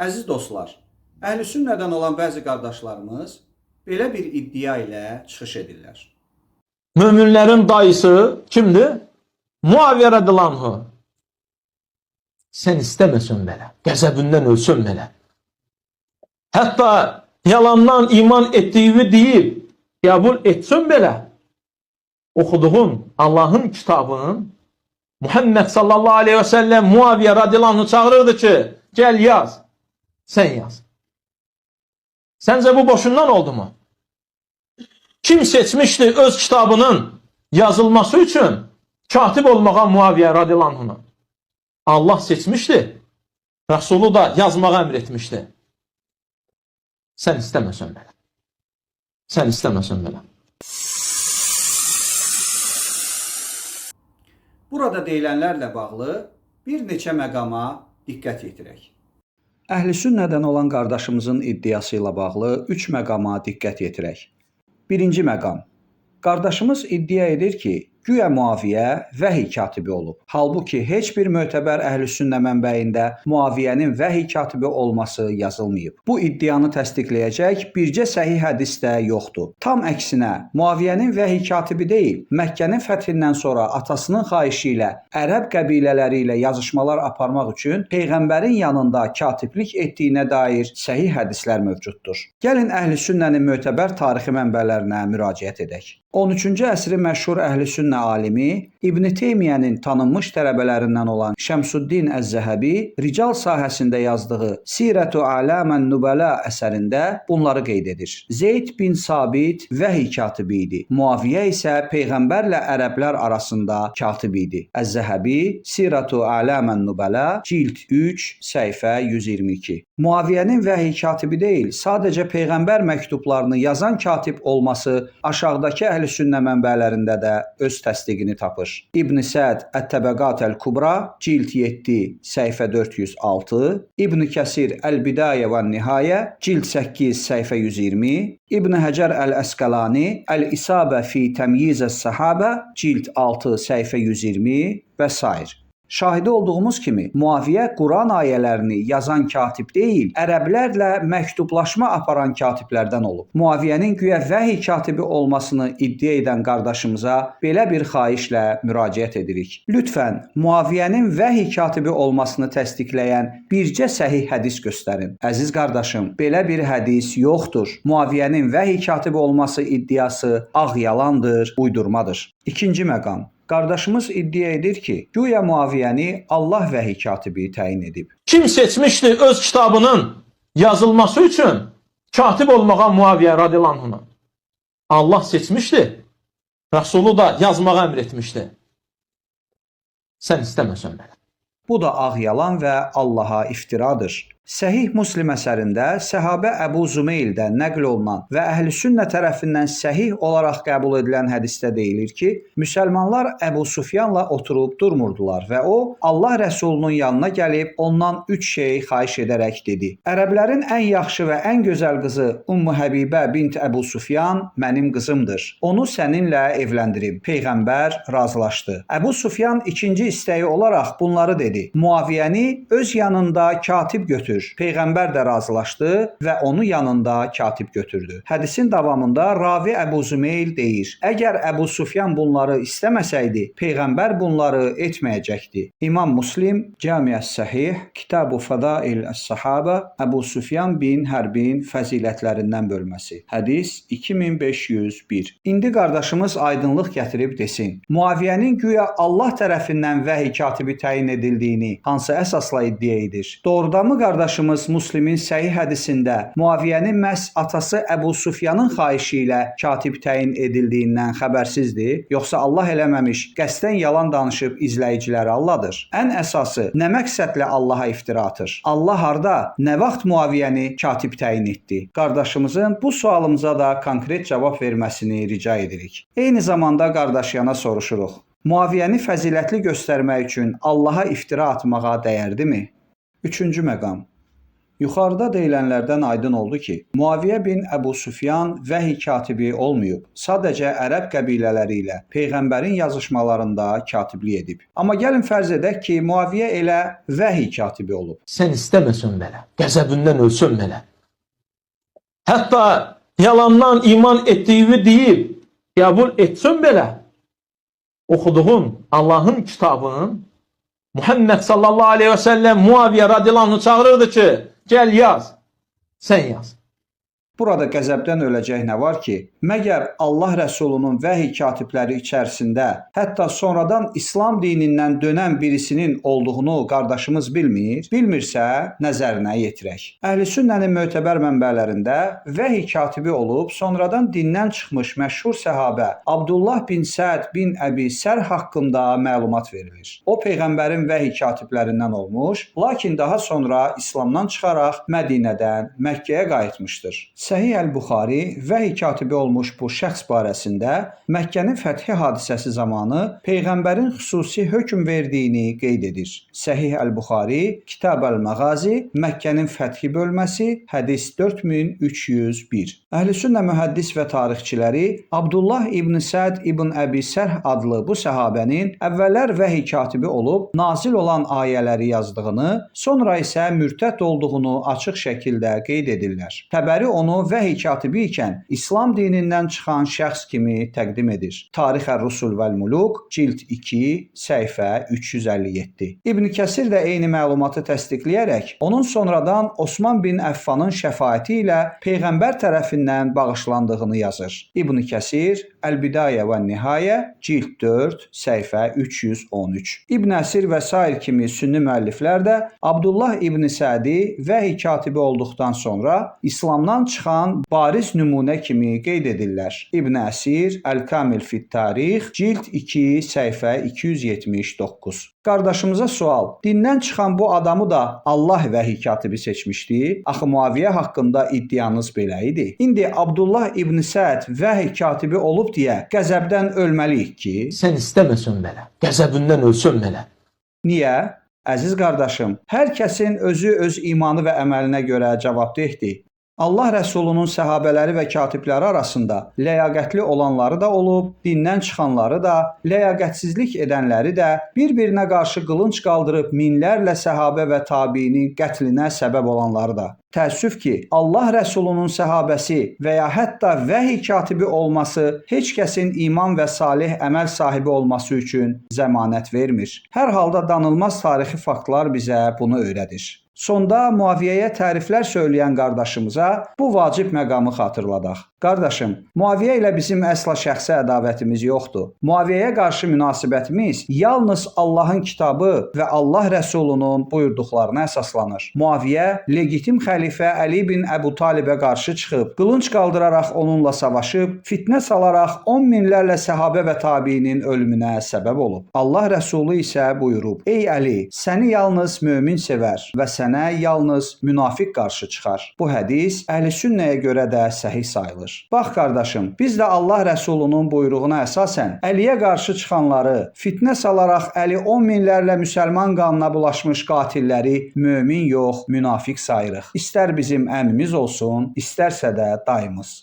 Əziz dostlar, Əhl-i Sünnədən olan bəzi qardaşlarımız belə bir iddia ilə çıxış edirlər. Möminlərin dayısı kimdir? Muaviyə radiyallahu anhu. Sən istəməsən belə, qəzəbindən ölsün belə. Hətta yalandan iman etdiyini deyib, qəbul etsin belə, oxuduğun Allahın kitabının Muhammed sallallahu aleyhi ve sellem Muaviyə radiyallahu anhu çağırırdı ki, gəl yaz, sən yaz. Səncə bu boşundan oldu mu? Kim seçmişdi öz kitabının yazılması üçün katib olmağa Muaviyə radiyallahu anhunu? Allah seçmişdi. Rəsulu da yazmağa əmr etmişdi. Sən istəməsən belə. Sən istəməsən belə. Burada deyilənlərlə bağlı bir neçə məqama diqqət yetirək. Əhl-i Sünnədən olan qardaşımızın iddiası ilə bağlı 3 məqama diqqət yetirək. Birinci məqam. Qardaşımız iddia edir ki, güya Muaviyə vəhiy katibi olub. Halbuki heç bir mötəbər Əhl-i Sünnə mənbəyində Muaviyənin vəhiy katibi olması yazılmayıb. Bu iddianı təsdiqləyəcək bircə səhih hədis də yoxdur. Tam əksinə, Muaviyənin vəhiy katibi deyil, Məkkənin fəthindən sonra atasının xahişi ilə ərəb qəbilələri ilə yazışmalar aparmaq üçün peyğəmbərin yanında katiblik etdiyinə dair səhih hədislər mövcuddur. Gəlin Əhl-i Sünnənin mötəbər tarixi mənbələrinə müraciət edək. 13-cü əsrin məşhur Əhl-i Sünnə alimi İbn Teymiyənin tanınmış tələbələrindən olan Şəmsuddin Əz-Zəhəbi rical sahəsində yazdığı Sirətü A'lamən Nübəla əsərində bunları qeyd edir. Zeyd bin Sabit vəhiy katibi idi. Muaviyə isə peyğəmbərlə ərəblər arasında katib idi. Əz-Zəhəbi Sirətü A'lamən Nübəla cild 3 səhifə 122. Muaviyənin vəhiy katibi deyil, sadəcə peyğəmbər məktublarını yazan katib olması aşağıdakı Əhl-i Sünnə mənbələrində də öz təsdiqini tapır. İbn Səd Ət-Təbəqat əl-Kubra cild 7 səhifə 406, İbn Kəsir Əl-Bidayə və Nihayə cild 8 səhifə 120, İbn Həcər Əl-Əsqəlani Əl-İsabə fi Təmyiz əs-Səhabə cild 6 səhifə 120 və sair. Şahidi olduğumuz kimi Muaviyə Quran ayələrini yazan katib deyil, ərəblərlə məktublaşma aparan katiblərdən olub. Muaviyənin güya vəhiy katibi olmasını iddia edən qardaşımıza belə bir xahişlə müraciət edirik. Lütfən Muaviyənin vəhiy katibi olmasını təsdiqləyən bircə səhih hədis göstərin. Əziz qardaşım, belə bir hədis yoxdur. Muaviyənin vəhiy katibi olması iddiası ağ yalandır, uydurmadır. İkinci məqam. Qardaşımız iddia edir ki, güya Muaviyəni Allah vəhiy katibi təyin edib. Kim seçmişdi öz kitabının yazılması üçün katib olmağa Muaviyə radiyallahu anhunu? Allah seçmişdi. Rəsulu da yazmağa əmr etmişdi. Sən istəməsən belə. Bu da ağ yalan və Allaha iftiradır. Səhih Muslim əsərində səhabə Əbu Zümeyldən nəql olunan və Əhl-i Sünnə tərəfindən səhih olaraq qəbul edilən hədisdə deyilir ki, müsəlmanlar Əbu Sufyanla oturub durmurdular və o Allah Rəsulunun yanına gəlib ondan 3 şey xahiş edərək dedi: Ərəblərin ən yaxşı və ən gözəl qızı Ummu Həbibə bint Əbu Sufyan mənim qızımdır. Onu səninlə evləndirim. Peyğəmbər razılaşdı. Əbu Sufyan ikinci istəyi olaraq bunları dedi: Muaviyəni öz yanında katib götür. Peyğəmbər də razılaşdı və onu yanında katib götürdü. Hədisin davamında ravi Əbu Zümeyl deyir: Əgər Əbu Sufyan bunları istəməsəydi, peyğəmbər bunları etməyəcəkdi. İmam Muslim Cami-əs Səhih, Kitabu Fədail əs-Səhabə, Əbu Sufyan bin Hərbin fəzilətlərindən bölməsi. Hədis 2501. İndi qardaşımız aydınlıq gətirib desin: Muaviyənin güya Allah tərəfindən vəhiy katibi təyin edildiyini hansı əsasla iddia edir? Doğrudanmı qardaşımız Muslimin səhih hədisində Muaviyənin məhz atası Əbu Sufyanın xahişi ilə katib təyin edildiyindən xəbərsizdir? Yoxsa Allah eləməmiş, qəsdən yalan danışıb izləyiciləri aldadır? Ən əsası, nə məqsədlə Allaha iftira atır? Allah harda, nə vaxt Muaviyəni katib təyin etdi? Qardaşımızın bu sualımıza da konkret cavab verməsini rica edirik. Eyni zamanda qardaşyana soruşuruq. Muaviyəni fəzilətli göstərmək üçün Allaha iftira atmağa dəyərdimi? Üçüncü məqam. Yuxarıda deyilənlərdən aydın oldu ki, Muaviyə bin Əbu Sufyan vəhiy katibi olmayıb, sadəcə ərəb qəbilələri ilə peyğəmbərin yazışmalarında katiblik edib. Amma gəlin fərz edək ki, Muaviyə elə vəhiy katibi olub. Sən istəməsən belə, qəzəbindən ölsün belə. Hətta yalandan iman etdiyini deyib, qəbul etsin belə, oxuduğun Allahın kitabının Muhammed sallallahu aleyhi ve sellem Muaviyə radiyallahu anh'ı çağırırdı ki, gəl yaz, sən yaz. Burada qəzəbdən öləcək nə var ki, məgər Allah Rəsulunun vəhiy katibləri içərisində hətta sonradan İslam dinindən dönən birisinin olduğunu qardaşımız bilmir? Bilmirsə, nəzərinə yetirək. Əhl-i Sünnənin mötəbər mənbələrində vəhiy katibi olub sonradan dindən çıxmış məşhur səhabə Abdullah bin Səd bin Əbi Sərh haqqında məlumat verilir. O peyğəmbərin vəhiy katiblərindən olmuş, lakin daha sonra İslamdan çıxaraq Mədinədən Məkkəyə qayıtmışdır. Səhih Əl-Buxari vəhiy katibi olmuş bu şəxs barəsində Məkkənin fəthi hadisəsi zamanı peyğəmbərin xüsusi hökm verdiyini qeyd edir. Səhih Əl-Buxari, Kitab Əl-Məğazi, Məkkənin fəthi bölməsi, hədis 4301. Əhl-i Sünnə mühəddis və tarixçiləri Abdullah ibn Səd ibn Əbi Sərh adlı bu səhabənin əvvəllər vəhiy katibi olub nazil olan ayələri yazdığını, sonra isə mürtəd olduğunu açıq şəkildə qeyd edirlər. Təbəri onu vəhiy katibi ikən İslam dinindən çıxan şəxs kimi təqdim edir. Tarix ər-Rusul vəl-Muluk, cild 2, səhifə 357. İbn Kəsir də eyni məlumatı təsdiqləyərək onun sonradan Osman bin Əffanın şəfaəti ilə peyğəmbər tərəfindən bağışlandığını yazır. İbn Kəsir, Əl-Bidayə və Nihayə, cild 4, səhifə 313. İbn Əsir və sair kimi sünni müəlliflər də Abdullah ibn Sədi vəhiy katibi olduqdan sonra İslamdan çıxan bariz nümunə kimi qeyd edirlər. İbn Əsir, Əl-Kamil fit Tarix, cild 2, səhifə 279. Qardaşımıza sual: dindən çıxan bu adamı da Allah vəhiy katibi seçmişdi? Axı Muaviyə haqqında iddianız belə idi. İndi Abdullah ibn Səd vəhiy katibi olub deyə qəzəbdən ölməliyik ki? Sən istəməsən belə, qəzəbindən ölsün belə. Niyə? Əziz qardaşım, hər kəsin özü öz imanı və əməlinə görə cavabdehdir. Allah Rəsulunun səhabələri və katibləri arasında ləyaqətli olanları da olub, dindən çıxanları da, ləyaqətsizlik edənləri də, bir-birinə qarşı qılınc qaldırıb minlərlə səhabə və tabiinin qətlinə səbəb olanları da. Təəssüf ki, Allah Rəsulunun səhabəsi və ya hətta vəhiy katibi olması heç kəsin iman və salih əməl sahibi olması üçün zəmanət vermir. Hər halda danılmaz tarixi faktlar bizə bunu öyrədir. Sonda Muaviyəyə təriflər söyləyən qardaşımıza bu vacib məqamı xatırladaq. Qardaşım, Muaviyə ilə bizim əsla şəxsi ədavətimiz yoxdur. Muaviyəyə qarşı münasibətimiz yalnız Allahın kitabı və Allah Rəsulunun buyurduqlarına əsaslanır. Muaviyə legitim xəlifə Əli bin Əbu Talibə qarşı çıxıb, qılınc qaldıraraq onunla savaşıb, fitnə salaraq 10 minlərlə səhabə və tabiinin ölümünə səbəb olub. Allah Rəsulu isə buyurub: Ey Əli, səni yalnız mömin sevər və sənə yalnız münafiq qarşı çıxar. Bu hədis Əhl-i Sünnəyə görə də səhih sayılır. Bax qardaşım, biz də Allah Rəsulunun buyruğuna əsasən Əliyə qarşı çıxanları, fitnə salaraq Əli 10 minlərlə müsəlman qanına bulaşmış qatilləri mömin yox, münafiq sayırıq. İstər bizim əmimiz olsun, istərsə də dayımız.